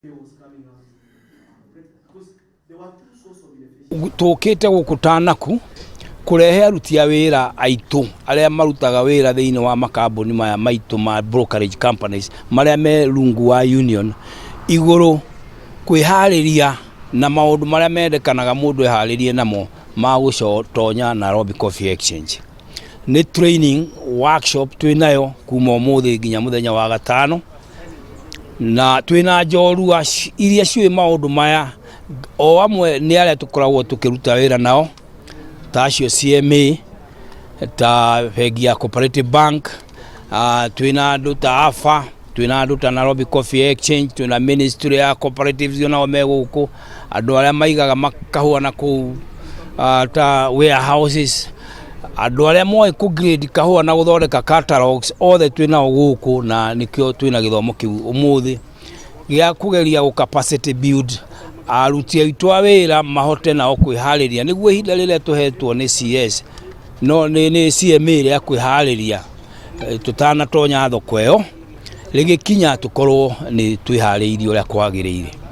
Was coming out. Because there were two sources of inefficiency. Tũkĩte gũkũ Tanaku kũrehe aruti a wĩra aitũ arĩa marutaga wĩra thĩinĩ wa makambuni maya maitũ ma brokerage companies marĩa me rungu wa union igũrũ kwĩharĩria na maũndũ marĩa mendekanaga mũndũ eharĩrie namo ma gũtonya Nairobi Coffee Exchange. Nĩ training workshop twĩ nayo kuma ũmũthĩ nginya mũthenya wa gatano na twĩna njorua iria ciũĩ maũndũ maya o amwe nĩ arĩa tũkoragwo tũkĩruta wĩra nao ta acio CMA, ta bengi ya Cooperative Bank, twĩna andũ ta AFA, twĩna andũ ta Nairobi Coffee Exchange, twĩna Ministry ya Cooperatives onao me gũkũ, andũ arĩa maigaga makahũa na kũu ta warehouses, andũ arĩa moĩ kũ grade kahũa na gũthondeka catalogs, othe twĩnao gũkũ, na nĩkĩo twĩna gĩthomo kĩu ũmũthĩ gĩa kũgeria gũ capacity build aruti aitũ a wĩra mahote nao kwĩharĩria nĩguo ihinda rĩrĩa tũhetwo nĩ CS no nĩ CMA rĩa kwĩharĩria tũtanatonya thoko ĩyo rĩgĩkinya tũkorwo nĩ twĩharĩirie ũrĩa kwagĩrĩire.